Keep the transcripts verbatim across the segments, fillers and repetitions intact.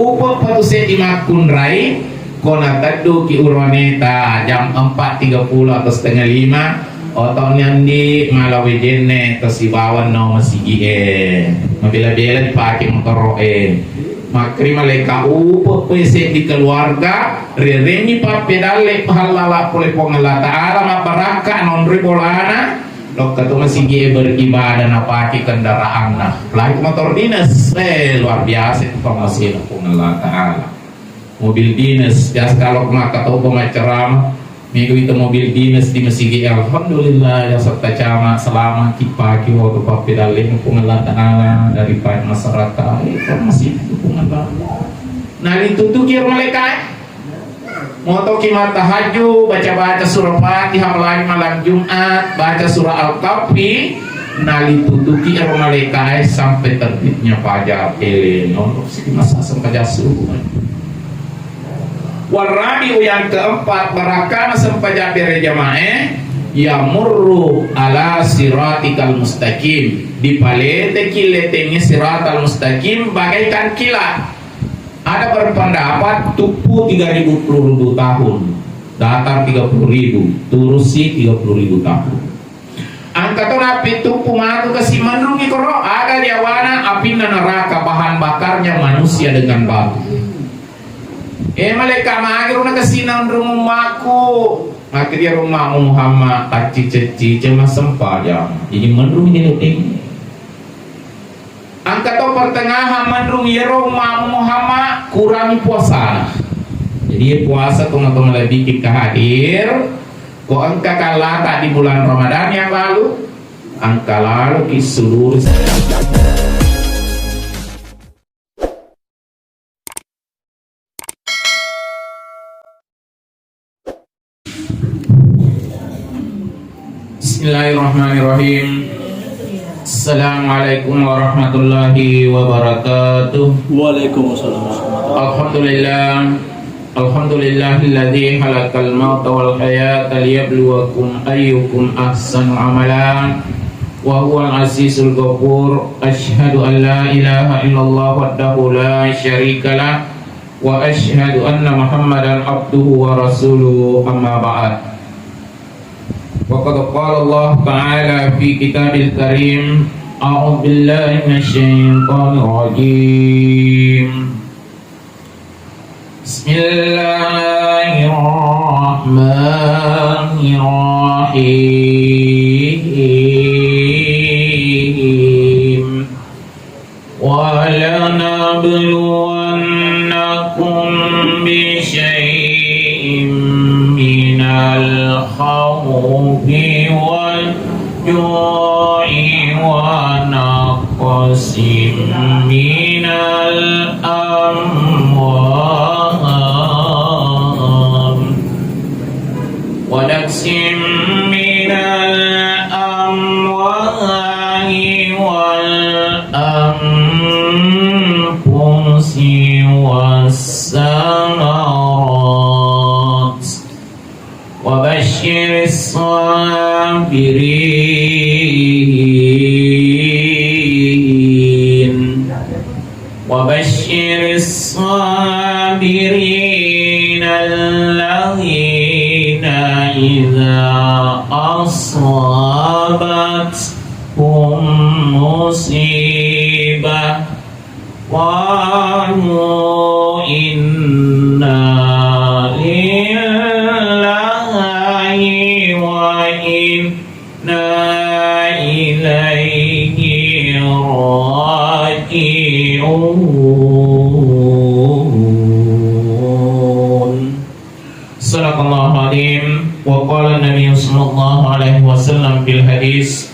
Upa' patu seddi makkunrai, ko natedduki uroneta jam empat tiga puluh atau setengah lima, oto'ni andi mala wejenne to sibawa no masigi'e. Mabela-bela dipake motoro'e. Makkeri malaika upa' pue seddi keluarga, riarengngi pappedalle pahallala pole Puang Allah Ta'ala, mabbarakka nonroi bolana, lokka to masigi'e beribadah napake kendaraanna. Apalagi motor dinas, eh, luar biasa itu pammasena Puang Allah Ta'ala. Mobil dinas, biasa kalau maka to pemaceramah, mega itu mobil dinas di masigi, alhamdulillah, ya serta cama, selamat, kipaki, waktu pappedalle Puang Allah Ta'ala, daripada masyarakat, eh, kan masih itu Puang Allah. Nah, ditutuki malaika, eh. Motoki mattahajju, baca-baca surah Fatihah, apalagi malam Jumat, baca surah Al-Kahfi, nalitutuki ero malaikae sampai terbitnya fajar. Eleno, siki masa sempajang subuh. Warabi'u, yang keempat, barakkana sempajang berejamae, yamurru ala siratikal mustaqim. Dipaleteki letengnge siratal mustaqim bagaikan kilat. Ada berpendapat tuppu tiga ribu puluh ribu tahun, datar tiga puluh ribu, turusi tiga puluh ribu tahun. Engka to nappi tuppu matu kasi menrungi koro, aga riawana apinna neraka, bahan bakarnya manusia dengan batu. Eh, malaika, magi ro nakasi nanrung ummaku? Maka dia rumah Muhammad, tacci-cecci, cema sempajang. Jadi menrung jadi. Engka to pertengahan menrung, iyaro ummamu Muhammad kurangi puasana. Jadi, iya puasa tongeng-tongeng lebbi ki hadir, ko engka kallata di bulan Ramadan yang lalu, engka lalo ki suluri. Bismillahirrahmanirrahim. Assalamualaikum warahmatullahi wabarakatuh. Waalaikumsalam warahmatullahi. Alhamdulillah. Alhamdulillahilladzi khalaqal mauta wal hayata liyabluwakum ayyukum ahsanu amala. Wa huwal azizul ghafur. Asyhadu an la ilaha illallah wahdahu la syarikalah. Wa asyhadu anna Muhammadan abduhu wa rasuluhu, amma ba'd. Wa qad qala Allah ta'ala fi kitabil karim, a'udzu billahi minasy syaithanir rajim. Bismillahirrahmanirrahim. ولنبلونكم بشيء من الخوف والجوع ونقص من الأموال ونقص من الأموال والأنفس والثمرات وبشر الصابرين. وبشر الصابرين الذين إذا أصابتهم مصيبة قالوا إنا لله وإنا إليه راجعون. صدق الله العظيم. وقال النبي صلى الله عليه وسلم في الحديث،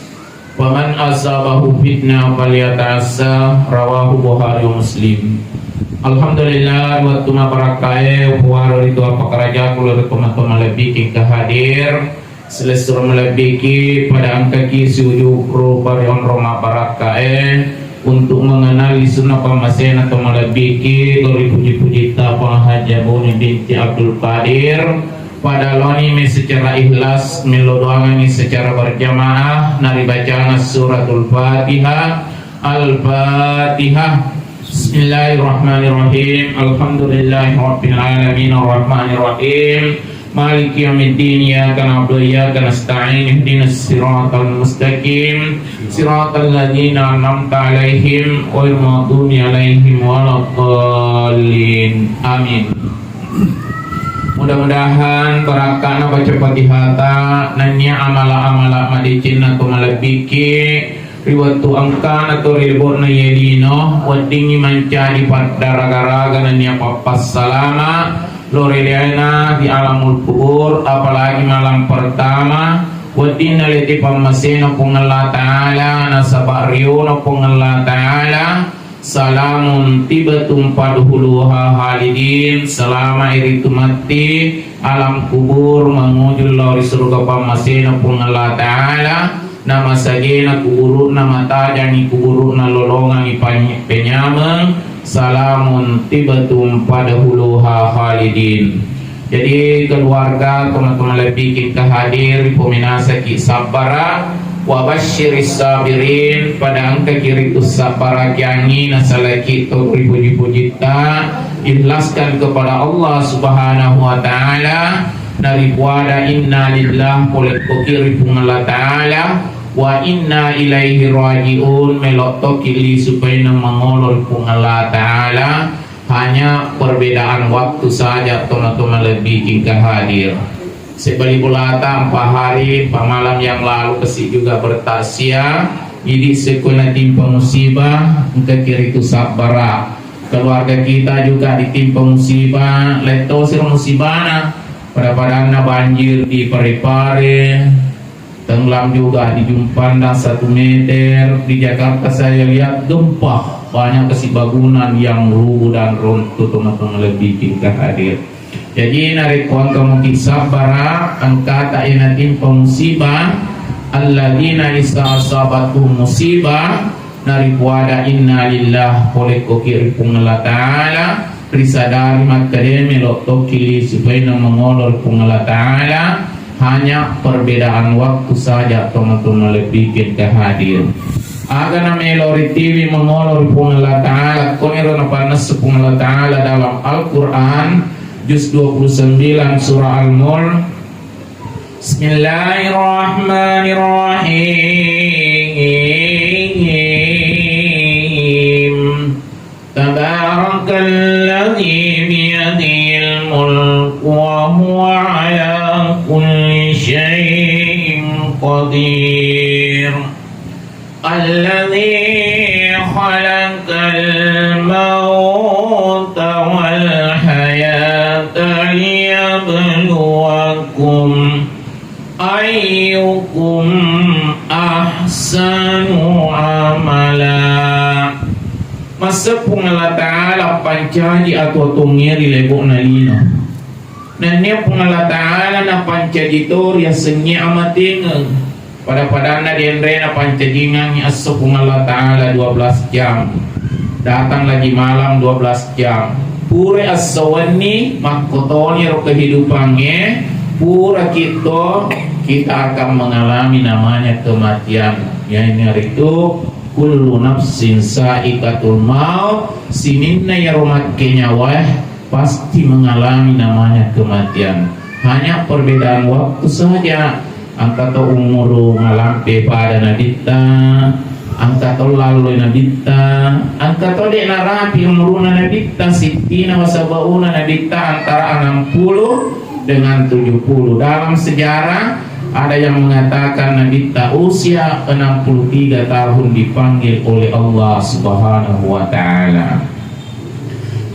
"Faman asabahu fitnah falyata'assa," rawahu Bukhari wa Muslim. Alhamdulillah, wettu mabarakkae, puwaro ritu appakarajaku lao ri tomatoa malebbi'ki engka hadir, silessureng malebbi'ki pada engkaki siuju rupa ri onrong mabarakkae, untuk mengenali sunnah pammasena to malebbi'ki, to ripuji-pujitta Puang Haja Boni binti Abdul Qadir, pada loni mi secara ikhlas, mello doangengngi secara berjamaah, naribacana suratul Fatihah, Al-Fatihah. Bismillahirrahmanirrahim. Alhamdulillahirabbil alamin, arrahmanirrahim. Maliki yaumiddin. Iyyaka na'budu wa iyyaka nasta'in. Ihdinas siratal mustaqim. Siratal ladzina an'amta 'alaihim ghairil maghdubi 'alaihim waladdallin. Amin. Mudah-mudahan barakka'na baca Fatihata, nennia amala-amala madecenna to malebbiki, ri wettu engkana to ri lebo'na iye lino, weddingngi mancaji paddaraga-raga nennia pappassalama, lo ri laina ri alamul kubur, apalagi malam pertama, weddinna lete pammasena Puang Allah Ta'ala, nasaba riona Puang Allah Ta'ala, salamun tibatum fadkhuluha khalidin, salama iritu matti alam kubur manguju lao ri surga pammasena Puang Allah Ta'ala, namasagena kuburu'na, matajangi kuburu'na, lolongangi pany-, penyameng, salamun tibatum fadkhuluha khalidin. Jadi keluarga, teman-teman lebbi engka hadir, pominasaki sabbara, wa basyiris sabirin, pada engkaki ritu sabbarakiangi nasalaki to ripuji-pujitta, ikhlaskan kepada Allah Subhanahu wa Ta'ala, naripuada inna lillah, polekkoki ri Puang Allah Ta'ala, wa inna ilaihi raji'un, melottoki li supaya mangolo ri Puang Allah Ta'ala. Hanya perbedaan waktu saja, teman-teman lebbi engka hadir. Sebali bolata empat hari, empat malam yang lalu kasi juga bertakziah. Jadi sekuna timpa musibah, engkaki ritu sabbara. Keluarga kita juga ditimpa musibah, lettosir musibana. Pada-padanna banjir di Parepare, tenggelam juga di Jumpanda satu meter. Di Jakarta saya lihat gempa, banyak kasi bangunan yang rubuh dan runtuh, teman-teman lebbi engka hadir. Jadi narekko engka muki sabbara, engkata ena timpa musibah, alladzina isa asabatuhum musibah, naripuada inna lillah, polekkoki ri Puang Allah Ta'ala, risadari makkeda melo tokki li supaya mangolo ri Puang Allah Ta'ala, hanya perbedaan waktu saja, teman-teman lebbi engka hadir. Aga namelo ritiwi mangolo ri Puang Allah Ta'ala, koniro napannessu Puang Allah Ta'ala dalam Al-Quran, juz dua puluh sembilan, surah Al-Mulk. Bismillahirrahmanirrahim. Tabarakalladzi biyadihil mulku wa huwa ala kulli syai'in qadir. Alladzi khalaqal mauta wal hayata liyabluwakum ayyukum ahsanu amala. Masse Puang Allah Ta'ala pancaji atu-atungnge ri lebo'na lino. Nennia Puang Allah Ta'ala napancaji to riasengnge amatengeng. Pada-padanna denrena pancajingangngi esso Puang Allah Ta'ala dua belas jam. Datang lagi malam dua belas jam. Pura esso wenni, makkotoni ro kehidupangnge, pura kitto, kita akan mengalami namanya kematian. Yaitu kullu nafsin sa'iqatul maut, sininna yaro makkenyawae pasti mengalami namanya kematian. Hanya perbedaan waktu saja. Engka to umuru malampe pada nabitta, engka to lalloi nabitta, engka to de' narapi umuruna nabitta, sittina wa sabauna nabitta, antara enam puluh dengan tujuh puluh. Dalam sejarah ada yang mengatakan nabitta usia enam puluh tiga tahun dipanggil oleh Allah Subhanahu wa Ta'ala.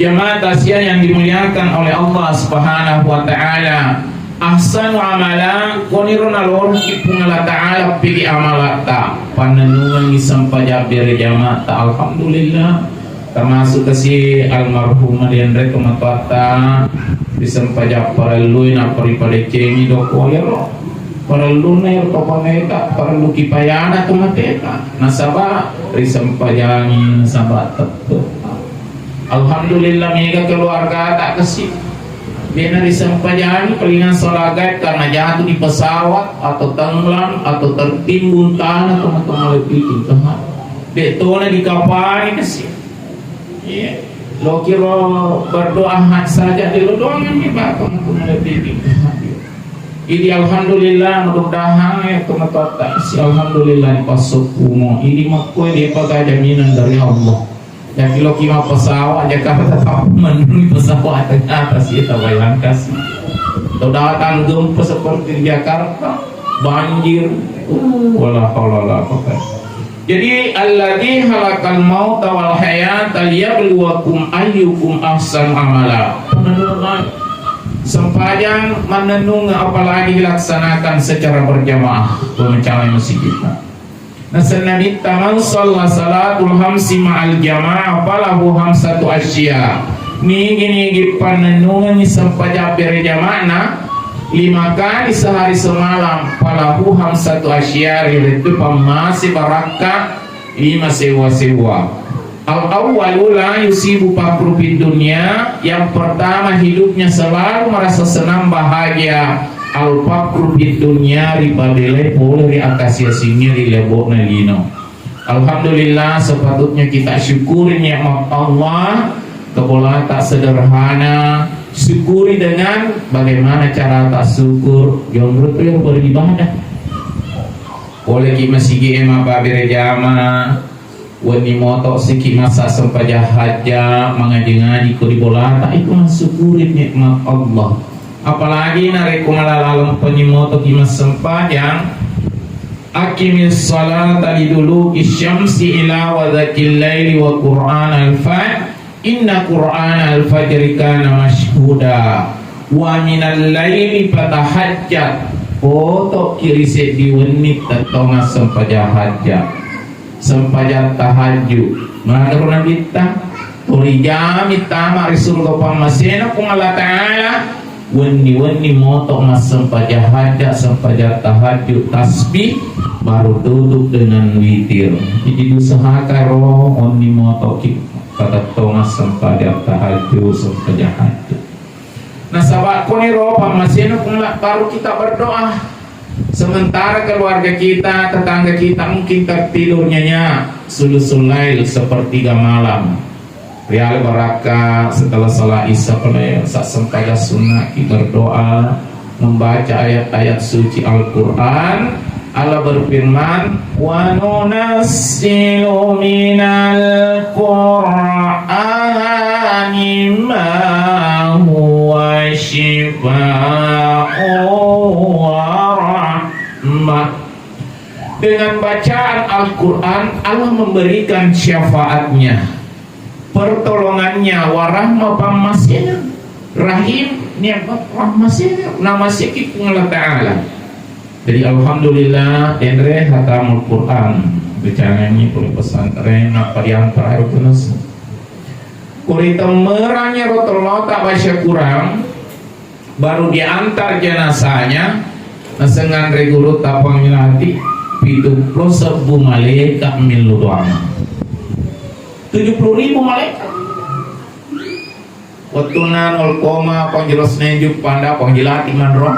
Jamaah takziah yang dimuliakan oleh Allah Subhanahu wa Ta'ala, ahsanu amala, koniro naloloki Puang Allah Ta'ala pigi amalatta. Pannennungengngi sempajang berjamaah ta, alhamdulillah. Termasuk kasi almarhumah denre tomatoatta, ri sempajang parellui nappa ripadecengi dokko ero. Parellunna ero topaneta, parellu kipayana tomateta. Nasaba risempajangi, nasaba tettu. Alhamdulillah, mega keluarga tak kesi. Bena risempajangi, palingan salah gaib karena jatuh di pesawat atau tenggelam atau tertimbun tanah, teman-teman, lebih itu. De' tona dikapani kesi. Iya. Lokiro berdoa hak saja di lo doang ini Pak, kamu lebih. Jadi alhamdulillah, mudah-mudahan ya teman-teman si alhamdulillah di pasok kumo. Ini makko dia pakai jaminan dari Allah. Jadi lo kima pesawat Jakarta tak menurut pesawat ternyata sih tak bayangkan sih. Lo datang gempa seperti di Jakarta, banjir, uh, wala haula wala quwwata. Jadi, "Alladzi khalaqal mauta wal hayata liyabluwakum ayyukum ahsanu amala." Penenungan. Sempajang menenung apalagi dilaksanakan secara berjamaah, pemecahan masjid kita. Nasenna bitta, "Man shalla salatul khamsi ma'al jama'ah falahu khamsatu asya." Nigi-nigi pannennungengi sempajang berjama'na lima kali sehari semalam, falahu khamsatu asya, rilettu pammase barakka lima sewwa-sewwa. Al-awwalu la yusibu fakru fid dunya, yang pertama hidupnya selalu merasa senang bahagia. Al-fakru fid dunya, ripabelai pole ri akasia singe ri lebo'na lino. Alhamdulillah, sepatutnya kita syukuri nikmat Allah. Kebolata sederhana, syukuri dengan bagaimana cara tak syukur. Jomblo tu yang beribadah. Boleh ki masigi ema babere jama, wenni moto siki masa sempajang hajja, mangaji-ngaji ko di bolata, itu mensyukuri nikmat Allah. Apalagi narekko malalaleng penni moto ki massempajang, "Aqimis salata liduluki syamsi ila ghasaqil laili wa Qur'anal fajr, inna Qur'anal fajri kana masyhuda, wa minal laili fatahajjat." Oto ki ri seddi wenni tettonga sempajang hajja, sempajang tahajju. Magaro nabitta, tuli jami tama ri surga pammasena Puang Allah Ta'ala. Wenni-wenni moto massempajang hajja, sempajang tahajju, tasbih, baru tutup dengan witir. Jadi diusahakan ro, wenni moto ki patettonga sempajang tahajju, sempajang hajju. Nasaba koniro pammasena Puang Allah, baru kita berdoa. Sementara keluarga kita, tetangga kita mungkin tertidur nyenyak, sulusul lail, sepertiga malam. Riale barakka setelah salat Isya pole, saat sempajang sunnah, kita berdoa, membaca ayat-ayat suci Al-Quran. Allah berfirman, "Wa nunazzilu minal Qur'ani ma huwa syifa'un wa rahmah." Dengan bacaan Al-Quran, Allah memberikan syafaatnya, pertolongannya, warahma pammasena, rahim, nikmat pammasena, namaseki Puang Allah Ta'ala. Jadi alhamdulillah, enre hatamul Quran, becangangi pura pesantren, apa diantara itu nasi. Kuri temmerangnya rotolota baca Quran, baru diantar jenazahnya, nasengan re guru tapang milati, pitu puluh sebbu malaikat millu doang. Tujuh puluh ribu malaikat. Wettunna nol koma pangjelas neju panda panggilati manro.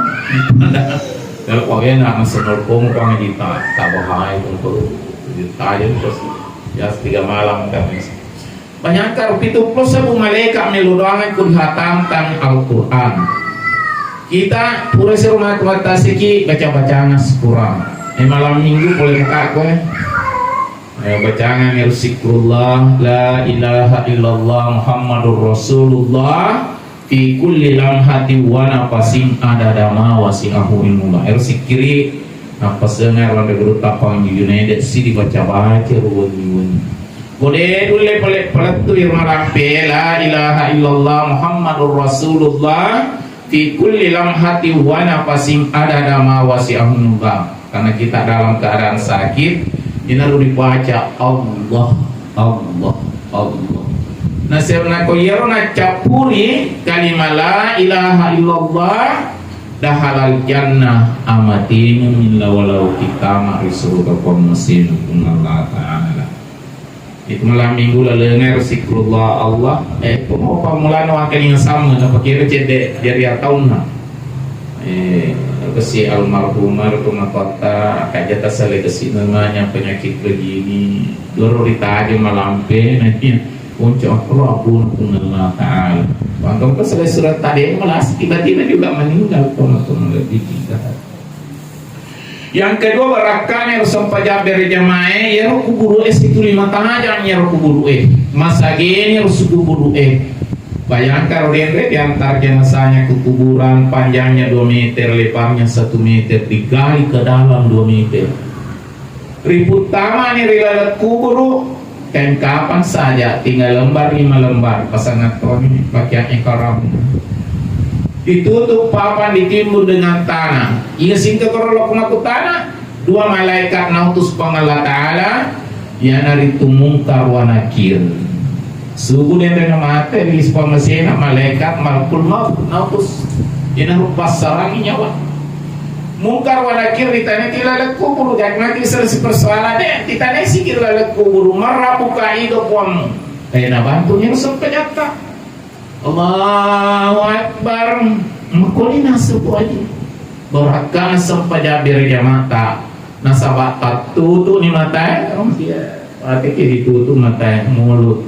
Kalau kau enak masuk nol koma pangedita, tak bahaya itu. Tajam terus. Ya, tiga malam kami. Bayangkan, pitu puluh sebbu malaikat melo doangan ku dihatamkan Al-Quran. Kita pura serumah tua tasiki baca-bacaan Quran. Eh, malam minggu boleh buka kue. Eh, bacaan yang zikrullah, la ilaha illallah Muhammadur Rasulullah, fi kulli lamhati wa nafasin adada ma wasi'ahu ilmullah. Ero sikkiri, napasenga ero guru tapang jujune de si dibaca-baca ruwenni-wenni. Kode dulle pale palettu iro marampe, la ilaha illallah Muhammadur Rasulullah, fi kulli lamhati wa nafasin adada ma wasi'ahullah. Karena kita dalam keadaan sakit, ini harus dibaca Allah, Allah, Allah. Nah, sebenarnya kau iyaro nacappuri kalimat la ilaha illallah, dahalal jannah, amatemu milla walau kita mari surga pun mesin Allah Ta'ala. Itu malam minggu lalenga zikrullah Allah. Eh, pemau pammulana wakalinga sama, napakira cedde jari ataunna. Eh, kesi almarhumah, almarhumah kota, kajata sale kesi namanya penyakit begini. Doro ditaja malampe, nanti Ponco akkoro abbuna Puang Allah Ta'ala. Pantong ke selesai surat tadi, malas tiba-tiba juga meninggal, teman-teman, lebih kita. Yang kedua, barakkana ero sempajang berjamaah, ero kuburu e situ lima tajang ero kuburu e. Masageni ero kuburu e. Bayangkan, ro denre diantar jenazahnya ke kuburan, panjangnya dua meter, lebarnya satu meter, digali ke dalam dua meter. Riputtamani ri laleng kuburu, kain kapan saja, tiga lembar, lima lembar, pasangan toni pakaian ihram. Ditutup papan, ditimbun dengan tanah. Iya singka koro lokko makkutana, dua malaikat nautus Puang Allah Ta'ala, iyanaritu Mungkar wa Nakir. Subu denre namate ri sipammasena malaikat malakul maut, nautus ina rupa sarangi nyawa. Mungkar wa Nakir ditanya ki laleng kuburu, jadi mati selesai persoalan de, ditanya siki laleng kuburu, "Man rabbuka, iga puammu?" Eh, nabantu ni sempajang ta. Allahu Akbar. Mekoni naseng aji. Barakkana sempajang berjamaah ta. Nasaba tattutu ni matae. Iya. Ati ki ditutu matae mulut.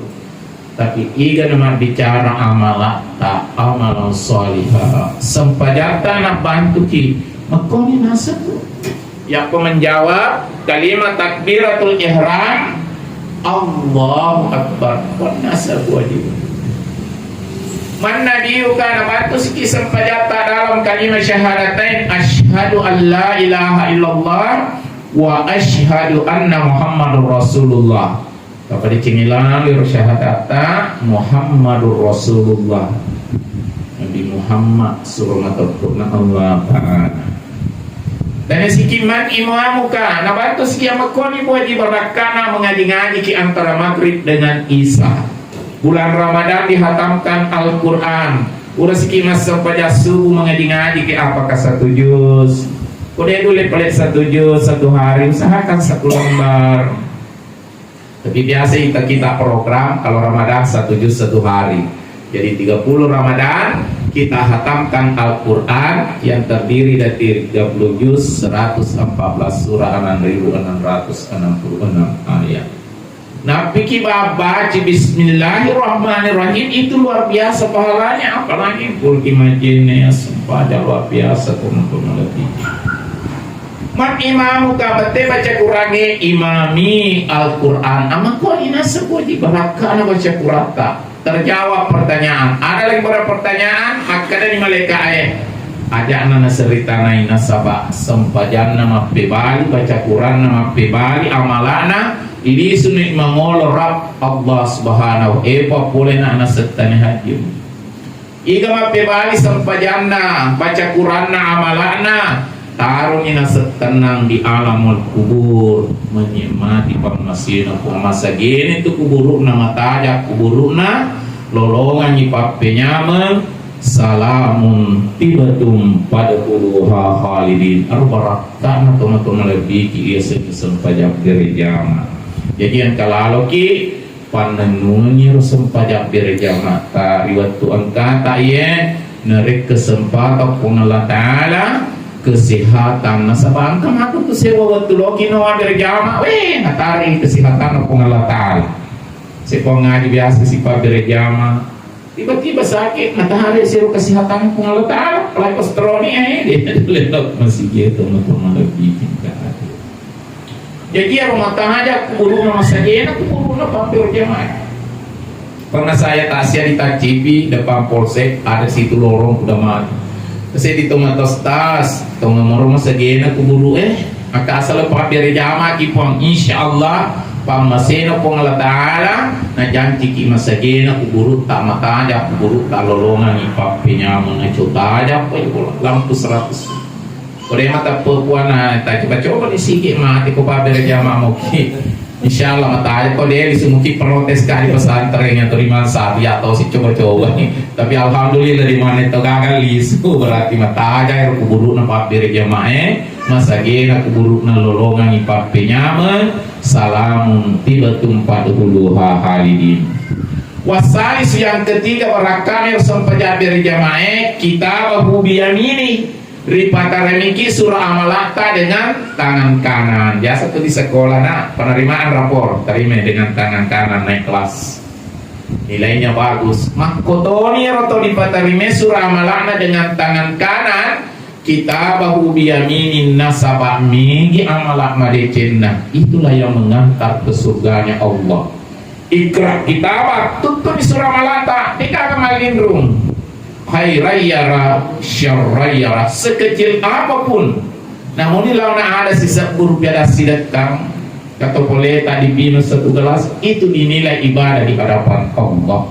Tapi iga na mabbicara amalatta, amalan saliha, sempajatta nabbantuki, makkoni naseng tu. Yakko menjawab kalimat takbiratul ihram, Allahu Akbar, pon naseng wajib. Man nabiyuka, nabantu siki sempajatta dalam kalimat syahadatain, asyhadu an la ilaha illallah wa asyhadu anna Muhammadur Rasulullah. Tapadecengi lalo ro syahadatta Muhammadur Rasulullah. Nabi Muhammad suro mateppu'na Allah Ta'ala. Dan siki man imamuka, nabantu siki makkoni buaji barakkana mengaji-ngaji ki antara maghrib dengan isya. Bulan Ramadan dihatamkan Al-Quran. Ura siki massempajang subuh mengaji-ngaji ki apakah satu juz? Kode dulu pale satu juz satu hari, usahakan satu lembar. Tapi biasa kita, kita program kalau Ramadan satu juz satu hari. Jadi tiga puluh Ramadan kita hatamkan Al-Quran yang terdiri dari tiga puluh juz, seratus empat belas surah, enam ribu enam ratus enam puluh enam ayat. Nappiki babbaci Bismillahirrahmanirrahim itu luar biasa pahalanya, apalagi kulki majene ya sempajang luar biasa, teman-teman, lebih. Man imamuka, bette baca Qurangnge, imami Al-Quran. Amma ko inaseng ko di barakkana baca Quratta. Terjawab pertanyaan. Ada lagi pada pertanyaan? Makkeda ni malaika e. Aja'na naseritanai nasaba sempajanna mappebali, baca Quranna mappebali, amalana ilisuni mangolo Rabb Allah Subhanahu. Epa polena nasettani hajji. Iga mappebali sempajanna, baca Quranna, amala'na, taroni naseng tennang di alamul kubur, menikmati pammasena Puang. Masagena tu kuburu'na, mataja kuburu'na, lolongangi pappenyameng, salamun tibatum fadkhuluha khalidin. Aro barakkana tomatoa malebbiki iya sempajang berjamaah. Jadi engka laloki pannennungiro sempajang berjamaah ta ri wettu engkata iye narekko kesempatan Puang Allah Ta'ala kesehatan. Nasaba engka matu tu sewa wettu loki nawa berjamaah, weh, natari kesehatan Puang Allah Ta'ala. Sepa ngaji biasa sipa berjamaah, tiba-tiba sakit, natari sewa kesehatan Puang Allah Ta'ala, apalagi pas teroni, eh, dia lelok masih gitu, teman-teman, lebih tingkat. Jadi, iyaro mataja kuburu'na masagena, kuburu'na pabberjamaah. Pernah saya takziah di Tacipi, depan polsek, ada situ lorong kuda mati. Saya di tengah tas-tas, tengah moro masagena kuburu, eh, maka asal pabberjamaah ki Puang, insya Allah, pammasena Puang Allah Ta'ala, najanciki masagena kuburu, tak mataja kuburu, tak lolongangi pappenyameng, nacotaja, apa ya, lampu seratus. Kode mata puana, ta coba-coba ni sigi mati ko pabberjamaah moki. Insya Allah mataja ko de lisumuki protes kali pesantren atau di mana sapi atau si coba-coba ni. Tapi alhamdulillah di mana itu gagal lisu berarti mataja ero kuburu'na pabberjamaah, eh, masagena kuburu'na lolongangi pappenyameng, salamun tibatum fadkhuluha khalidin. Wasalis yang ketiga barakkana ero sempajang berjamaah, eh, kitabahu biyamini. Ripatarimiki surah amalata dengan tangan kanan. Biasa tu di sekolah, nak, penerimaan rapor, terima dengan tangan kanan, naik kelas. Nilainya bagus. Makkotoni ero to dipatarimai sura amala'na dengan tangan kanan, kitabahu biyaminin, nasaba megi amala madecenna. Itulah yang mengantar ke surganya Allah. Iqra kitabak, tuttuni sura amalata, degaga mallinrung. Khairan yara, syarran yara, sekecil apapun. Namuni laona ada sisebbu rupiah dassi dekkang, atau poleta dipinung satu gelas, itu dinilai ibadah di hadapan Allah.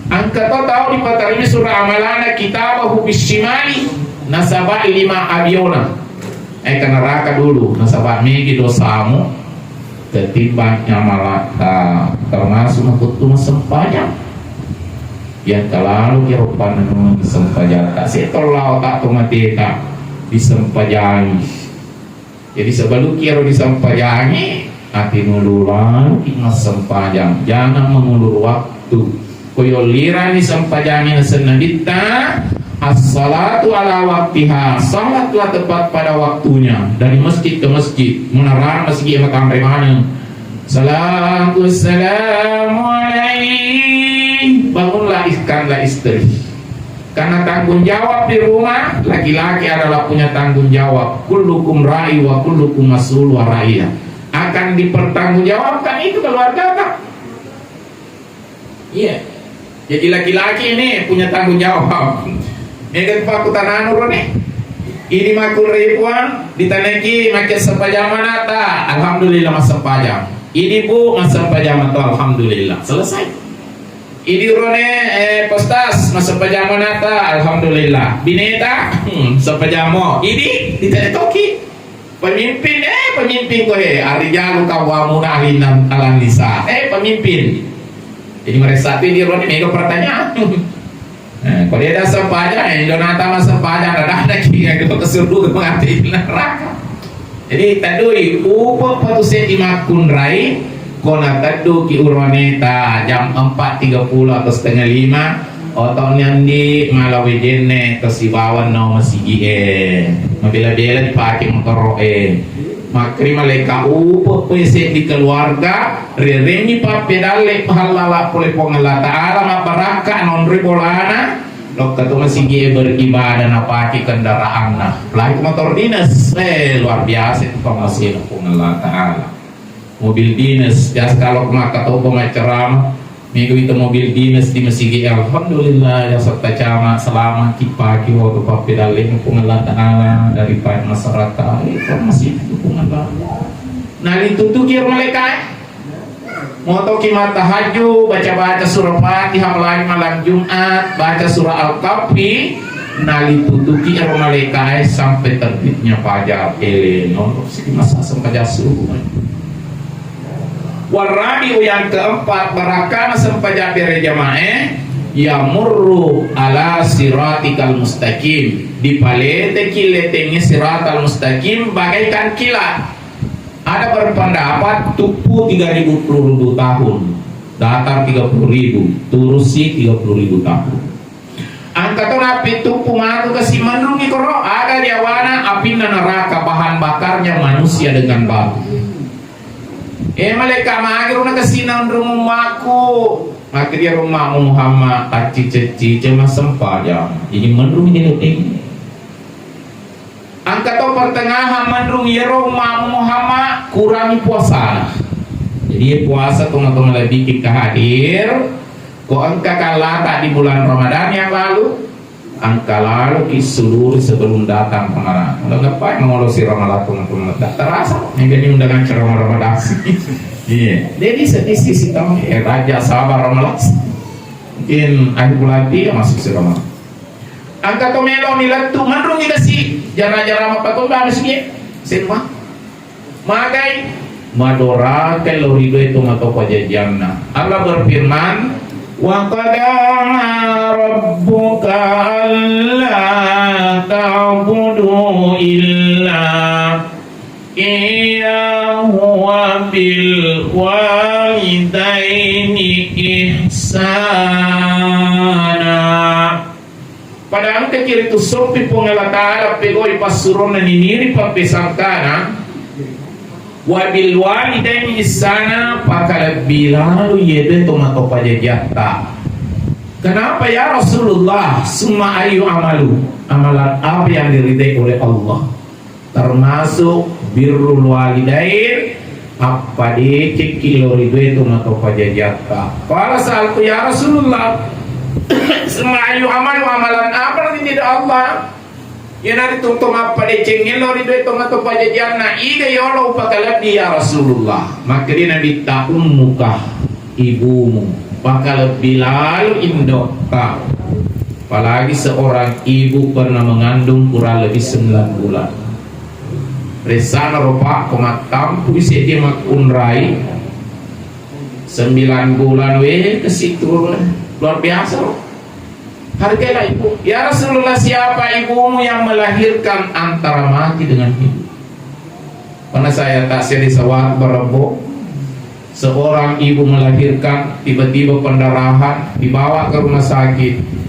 Engka to tau dipatarimai sura amalana kitabahu bisyimali, nasaba lima abiona. Eh, ke neraka dulu, nasaba megi dosamu ketimbang amalata, termasuk makuttu massempajang. Yang kelalu kiro panenung sempajang, tak setol lao tak tomateta disempajangi. Jadi sebelum kiro disempajangi, ati nulu lalu ki massempajang. Jangan mengulur waktu. Koyo lirani sempajangi nasenna Nabitta, as-salatu ala waktiha, salatlah tepat pada waktunya, dari masjid ke masjid, munarana masjid matanre maneng. Salatu wassalamu alaik, bangunlah, ihkanlah istri. Karena tanggung jawab di rumah, laki-laki adalah punya tanggung jawab. Kullukum ra'i wa kullukum mas'ul wa ra'iyah. Akan dipertanggungjawabkan itu keluarga, Kak. Iya. Jadi laki-laki ini punya tanggung jawab. Mega pakutananu rone. Ini makkunrai puang, ditanaiki makke sempajang manata. Alhamdulillah massempajang. Ini bu massempajang matu, alhamdulillah. Selesai. Ini rone, eh, postas massempajang manata, alhamdulillah. Bineta, hmm, sempajang mo. Ini ditanya toki. Pemimpin, eh, pemimpin ko, eh, arrijalu qawwamuna alinnan alan nisa. Eh, pemimpin. Jadi mereka satu ini rone mega pertanyaan. Eh, ko dia ada sempajang, eh, Indonesia mah sempajang, ada ada kira itu ke surga mengati neraka. Jadi tadui upo patu seddi makkunrai, ko natedduki uroneta jam empat tiga puluh atau setengah lima, oto nyandi mala wejenne to sibawa no masigi e. Mabela-bela dipake motoro e. Makkeri maleka upo pe seddi keluarga, rirengngi pappedalle pahallala pole Puang Allah Ta'ala, mabbarakka nonroi bolana, lokka to masigi e beribadah napake kendaraanna. Apalagi motor dinas, eh, luar biasa itu pammasena Puang Allah Ta'ala. Mobil dinas, jas kalau maka tobo macerama, mega itu mobil dinas di masigi, alhamdulillah, ya serta cama selama kipaki waktu pappedalle Puang Allah Ta'ala daripada masyarakat, eh, masih itu Puang Allah. Nah, ditutuki malaikat. Motoki mattahajju, baca-baca surah Fatihah, apalagi malam Jumat, baca surah Al-Kahfi, nalitutuki ero malaikae sampai terbitnya fajar. Eleno, siki masa sempajang subuh. Warabiu, yang keempat, barakana sempajang berjamaah, yamurru ala siratikal mustaqim, dipaleteki letengnge siratal mustaqim bagaikan kilat. Ada berpendapat tuppu tiga ribu puluh ribu tahun, datar tiga puluh ribu, turusi tiga puluh ribu tahun. Angka to nappi tuppu matu kasi menrungi koro, aga riawana apinna neraka, bahan bakarnya manusia dengan batu. Eh, malaikat, magi runa kasi nanrung ummaku. Maka dia rumahmu Muhammad, tacci-cecci, cuma sempajang. Jadi menrung jadi tinggi. Angka to pertengahan menrung yero ummamu Muhammad, kurangi puasana. Jadi, puasa tongeng-tongeng lebih kita hadir. Ko engka kallata di bulan Ramadan yang lalu, angka lalu ki seluruh sebelum datang Ramadan. Udah ngapain mau lo si Ramadan tongeng-tongeng? Tak terasa, ini undangan ceramah Ramadan. Iya. Jadi, sedih sih, sih, tahu. Eh, raja sabar Ramadan. Mungkin akhir bulan dia masuk si Ramadan. Engka to melo ni lettu, menrungi kasi jara-jara mappatomba masigie. Semua. Magai? Madorakai lo ridoi to mato pajajianna. Allah berfirman, "Wa qada rabbuka alla ta'budu illa iyyahu wa bil walidaini ihsana." Pada engka kiri tu soppi Puang Allah Ta'ala pegoi passuronna niniri pappesangkana, Wa bil walidaini ihsana, pakalebbi lalu iye dua tomatoa pajajiatta. Kenapa ya Rasulullah? Summa ayu amalu, amalan apa yang diridai oleh Allah? Termasuk birrul walidain, appadecekki lao ri dua tomatoa pajajiatta. Qala sa'altu ya Rasulullah, summa ayu amalu, amalan apa nanti tidak Allah? Iyanaritu to mappadecengnge lao ri dua tomatoa pajajianna, iga yolo upakalebbi ya Rasulullah? Makkeda Nabitta, ummuka, ibumu, pakalebbi lalu indotta. Apalagi seorang ibu pernah mengandung kurang lebih sembilan bulan. Resana ropa ko mattampu ise dia makkunrai sembilan bulan, weh, kesitu luar biasa loh. Hargailah ibu. Ya Rasulullah, siapa ibumu yang melahirkan antara mati dengan hidup? Pernah saya taksi di Sawat Barebo, seorang ibu melahirkan, tiba-tiba pendarahan, dibawa ke rumah sakit.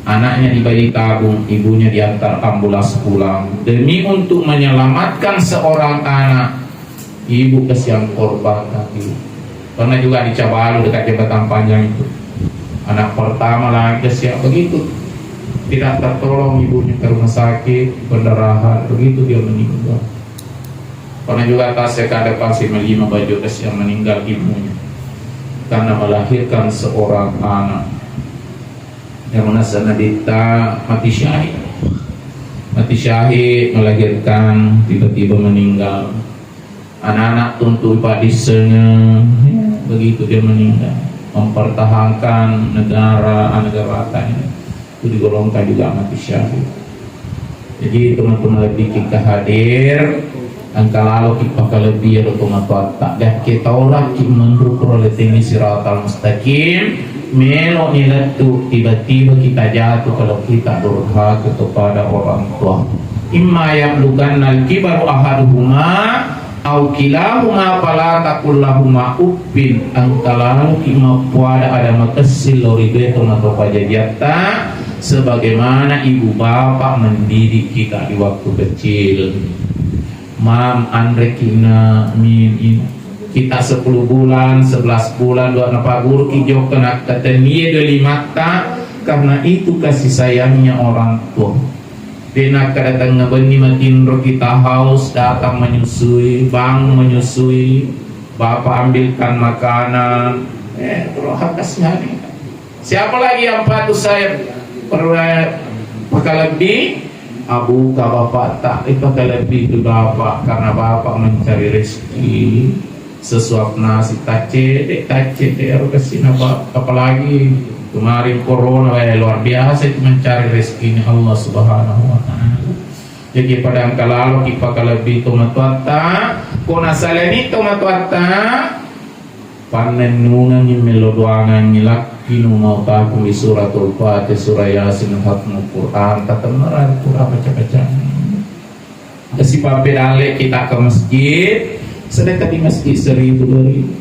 Anaknya di bayi tabung, ibunya diantar ambulans pulang. Demi untuk menyelamatkan seorang anak, ibu kasihan korban tadi. Pernah juga di Cabalu dekat jembatan panjang itu. Anak pertama lagi kasihan begitu. Tidak tertolong ibunya ke rumah sakit, pendarahan, begitu dia meninggal. Pernah juga taseka depan si Melima Bajo kasihan meninggal ibunya. Karena melahirkan seorang anak. Yang menasana dita mati syahid. Mati syahid, melahirkan, tiba-tiba meninggal. Anak-anak tuntu padissengeng, ya, begitu dia meninggal. Mempertahankan negara, negara ini. Itu digolongkan juga mati syahid. Jadi, teman-teman lebih kita hadir, engka lalo ki pakalebbi ero tomatoatta. Dakke taolaki menru pura letengi siratal mustaqim, melo ni lettu, tiba-tiba kita jatuh kalau kita durhaka kepada orang tua. Imma yablugannal kibaru ahaduhuma au kilahuma fala taqul lahuma uffin, engka laloki mappuada ada makessing lao ri dua tomatoa pajajiatta, sebagaimana ibu bapak mendidik kita di waktu kecil. Mam, anreki na, min, in. Kita sepuluh bulan, sebelas bulan, dua napaguruki jokka nakkatennie dua limatta, karena itu kasih sayangnya orang tua. De nakkada tengnga benni matinro kita haus, datang menyusui, bangun menyusui, bapak ambilkan makanan. Eh, roha kasihani. Siapa lagi yang patut saya per-, pakalebbi? Abuka, bapak tak, eh, pakalebbi itu bapak, karena bapak mencari rezeki. Sesuap nasi, taccede, taccede, ero kessina, Pak. Apalagi kemarin corona, eh, luar biasa itu mencari rezekinya Allah Subhanahu wa Ta'ala. Jadi, pada engka lalo ki pakalebbi tomatoatta, ko nasalani tomatoatta, pannennungangi, mello doangangi, lakkinu mautaku di suratul Fatihah, surah Yasin, khatmul Quran, tatemmerang Quran, baca-bacaan. Sipappedalleki takka masjid, sedekah di masjid seribu, dua ribu.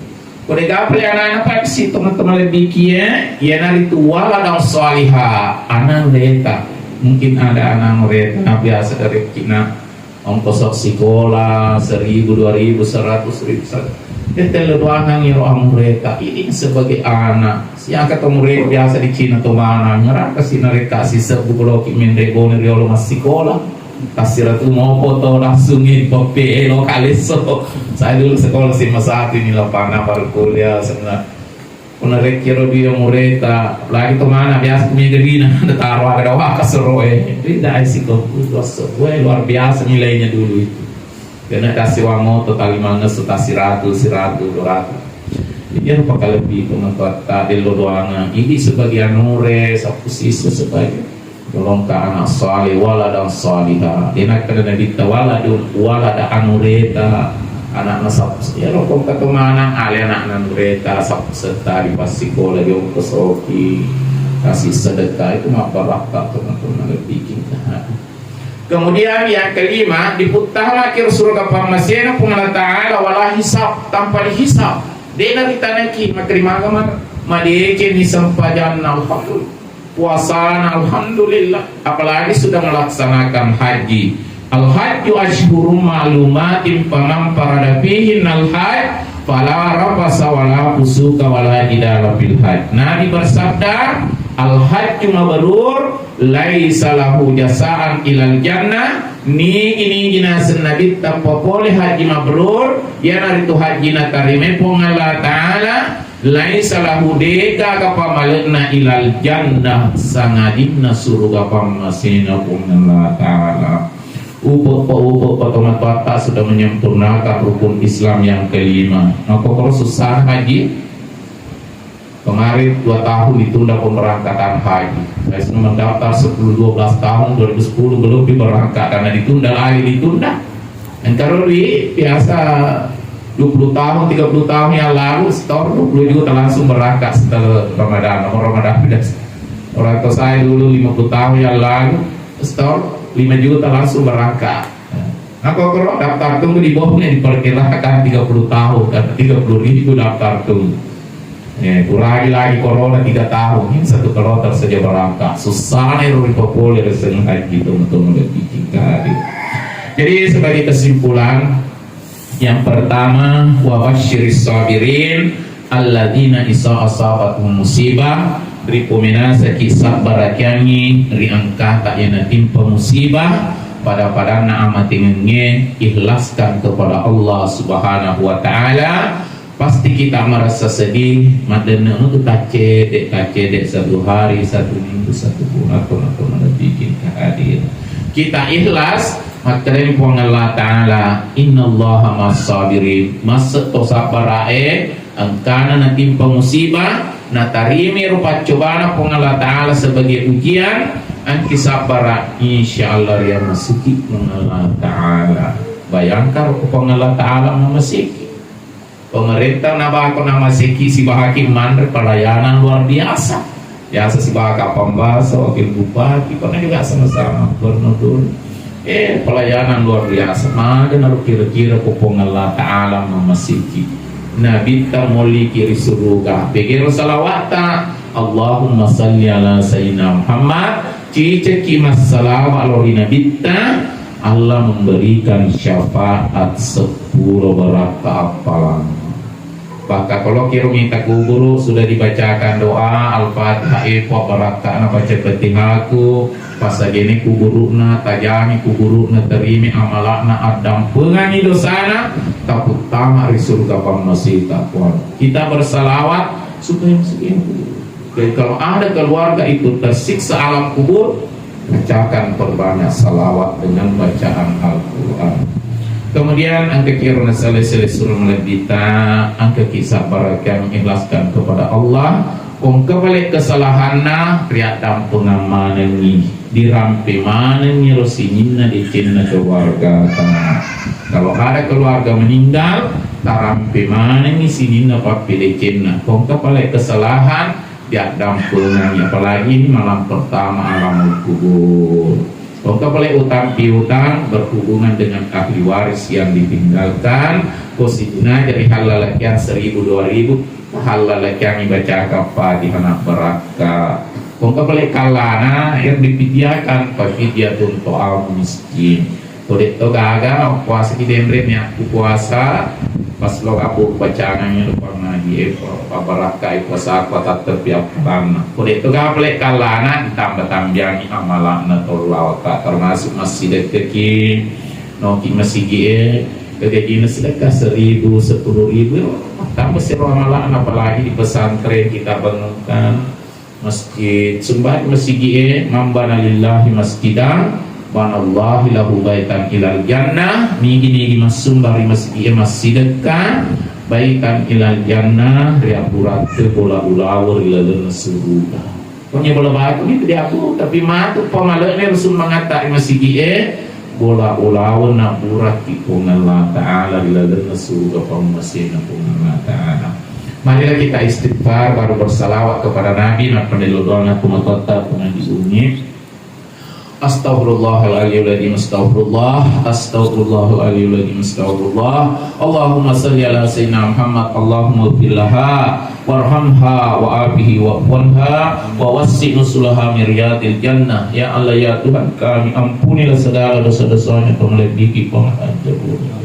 Ko degaga anak-anak, pasti teman-teman lebih kia, iyanaritu waladan saliha, anak mereka. Mungkin ada anak mereka biasa dari kina ongkos sikola seribu, dua ribu, seratus ribu, seratus. Tette le doangangi ro amureta. Ini sebagai anak. Siaka to mure biasa di Cina to mana, ngeraka si nareka si sebbu koloki menre bone riolo massikola. Tassiratu mopo to langsung i poppe elo kalesso. Saya dulu sekolah S M A satu ini lapana baru kuliah sebenarnya. Punna rekkiro dui mureta, apalagi to mana biasa kumia gerina, nda taro aga dawa kasero e. Ri dai siko kutu asso. Weh, luar biasa nilainya dulu itu. Karena kasih uang moto tali mangesso ta siratu, siratu, dua ratu. Jadi rupa kalebbi itu matoatta dello doangan. Ini sebagai anure, sapu siswa sebagai Tolongka anak saleh, waladan saliha. Denakkeda Nabitta, waladun, walada anureta, anakna sap-, iyaro kongka to manang ale anakna anureta, sap-, setta di passikola, diongkosoki, kasih sedekah, itu mabbarakka, teman-teman, lebih kita. Kemudian yang kelima, diputtama ki surga pammasena Puang Allah Ta'ala, wala hisab, tanpa dihisab. Dena ditanaki, makkeda magi, madeceng ni sempajanna, alhamdulillah. Puasana, alhamdulillah. Apalagi sudah melaksanakan haji. Al-hajju ashhurum ma'lumatin faman farada fihinnal hajj fala rafasa wala fusuka wala jidala fil hajj. Nabi bersabda, "Al-hajju mabrur laisa lahu jasaan ilal jannah." Nigi-nigi naseng Nabitta papole haji mabrur, iyanaritu haji natarime Puang Allah Ta'ala, laisa lahu, degaga pamale'na ilal jannah, sangadinna suruga pammasena Puang Allah Ta'ala. Upe'pa, upe'pa tomatoatta sudah menyempurnakan rukun Islam yang kelima. Makkokoro susah haji? Kemarin dua tahun ditunda pemberangkatan haji. Saya sudah mendaftar sepuluh dua belas tahun, dua ribu sepuluh belum diberangkat karena ditunda lagi, ditunda. Engka ro ri biasa dua puluh tahun, tiga puluh tahun yang lalu, setor dua puluh juta langsung berangkat setelah Ramadan. Nomor Ramadan biasa. Orang tua saya dulu lima puluh tahun yang lalu, setor lima juta langsung berangkat. Nah, kalau daftar tunggu di bawahnya diperkirakan tiga puluh tahun, karena tiga puluh ribu daftar tunggu. Eh, kurangi lagi corona tiga tahun, ini satu kloter saja berangkat. Susah nih, ruri populer dengan haji, teman-teman, lebih tinggi. Jadi, sebagai kesimpulan, yang pertama, wa basyiris sabirin, alladzina isa asabatuhum musibah, ripomenasaki sabbarakiangngi ri engkata iya natimpa musibah, pada-padanna amatengengnge, ikhlaskan kepada Allah Subhanahu wa Ta'ala. Pasti kita merasa sedih, maddenne tu taccede, taccede satu hari, satu minggu, satu bulan, atau, atau melebihi hadir. Kita ikhlas, makkedani Puang Allah Ta'ala, "Innallaha ma'as sabirin." Masse to sabbarae, engkana natimpa musibah, natarimi ro paccobana Puang Allah Ta'ala sebagai ujian, engki sabbara, insya Allah ria masiki Puang Allah Ta'ala. Bayangkan ko Puang Allah Ta'ala mamasiki. Pemerintah nabako namasiki, sibahaki manre pelayanan luar biasa. Biasa sibahaka pembaso, wakil bupati, pernah juga sama-sama gubernur dulu. Eh, pelayanan luar biasa. Maga naru kira-kira ko Puang Allah Ta'ala mamasiki. Nabitta moliki ri suruga. Pegero salawatta. Allahumma salli ala Sayyidina Muhammad. Cicekki massalawa lao ri Nabitta. Allah memberikan syafaat sepuluh barakka appalang. Bahkan kalau kiro minta kuburu sudah dibacakan doa Al-Fatihah, eh, Puang, barakkana baca Fatihaku, pasagene kuburuna, tajami kuburuna, terimi amalakna, addampengangi dosana, taputtama ri surga pammasita, Puang. Kita bersalawat supaya masuk kuburu. Jadi kalau ada keluarga itu tersiksa alam kubur, bacakan perbanyak salawat dengan bacaan Al-Quran. Kemudian engka kiro nasale-sale surung malebbita, engka ki sabbarakan, ikhlaskan kepada Allah. Kongka pale kesalahanna, riaddampengang manengi, dirampe manengi ro sininna decenna keluarga tana. Kalau ada keluarga meninggal, tarampe manengi sininna pappedecenna. Kongka pale kesalahan, diaddampengangi, apalagi ini malam pertama alamul kubur. Engka pale utang piutang berhubungan dengan ahli waris yang ditinggalkan, ko sininna jadi hallalakiang seribu dua ribu, hallalakiang ibacakan Fatihah na barakka. Engka pale kallana yang dipidiakan, fafidyatun ta'amu miskin. Ko de' to gaga, puasa ki denre nia, ku puasa, pas lo abu bacangan nya lupa ngaji, eh, pa-, pabarakka, eh, puasa, apa tattepi appalanna. Ko de' to gaga pale kallana, ditambah-tambiangi amalakna tollawaka, termasuk massidekkeki, noki masigi, eh, kegajina sedekah seribu, sepuluh ribu, tambah siro amalakna, apalagi di pesantren kita bangunkan. Masjid, sumbari masigi'e, man bana lillahi masjidan, banallahi lahu baitan ilal jannah. Nigi-nigi massumbari masigi'e, massidekka, baitan ilal jannah, riabburatte bola ulaweng ri lalenna suruga. Pokoknya bola batu itu diabu, tapi matu pamale'na ro summangatta ri masigi'e, bola ulaweng nabburakki Puang Allah Ta'ala ri lalenna suruga pammasena Puang Allah Ta'ala. Marilah kita istighfar, baru bersalawat kepada Nabi, nappa nello doang aku matotta pernah diungi. Astaghfirullahaladzim, astaghfirullah, astaghfirullahaladzim, astaghfirullah. Allahumma salli ala sayyidina Muhammad, Allahumma ighfir laha warhamha wa afihi wa'fu anha wa wassi nusulaha min riyadil jannah. Ya Allah, ya Tuhan kami, ampunilah segala dosa-dosanya, melebihi pengetahuan.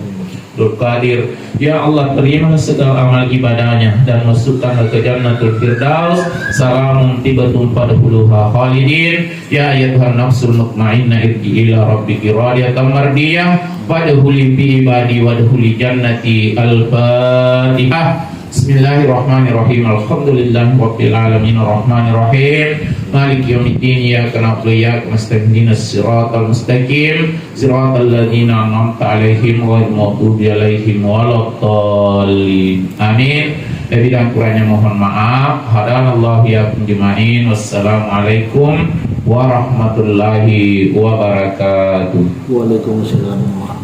Abdul Qadir. Ya Allah, terimalah segala amal ibadahnya dan masukkanlah ke Jannatul Firdaus. Salamun tibatun fadkhuluha khalidin. Ya ayyatuhan nafsul mutmainnah, irji ila rabbiki radiyatan mardiyah. Fadkhuli fi ibadi wadkhuli jannati. Al-Fatihah. Bismillahirrahmanirrahim. Alhamdulillahi rabbil alamin. Arrahmanirrahim. Maliki yaumiddin. Iyyaka na'budu wa iyyaka nasta'in. Ihdinas siratal mustaqim. Siratal ladzina an'amta 'alaihim ghairil maghdubi 'alaihim waladdallin. Amin. Lebih dan kurangnya mohon maaf. Hadanallahu iyyakum juma'in. Wassalamualaikum warahmatullahi wabarakatuh. Waalaikumsalam warahmatullahi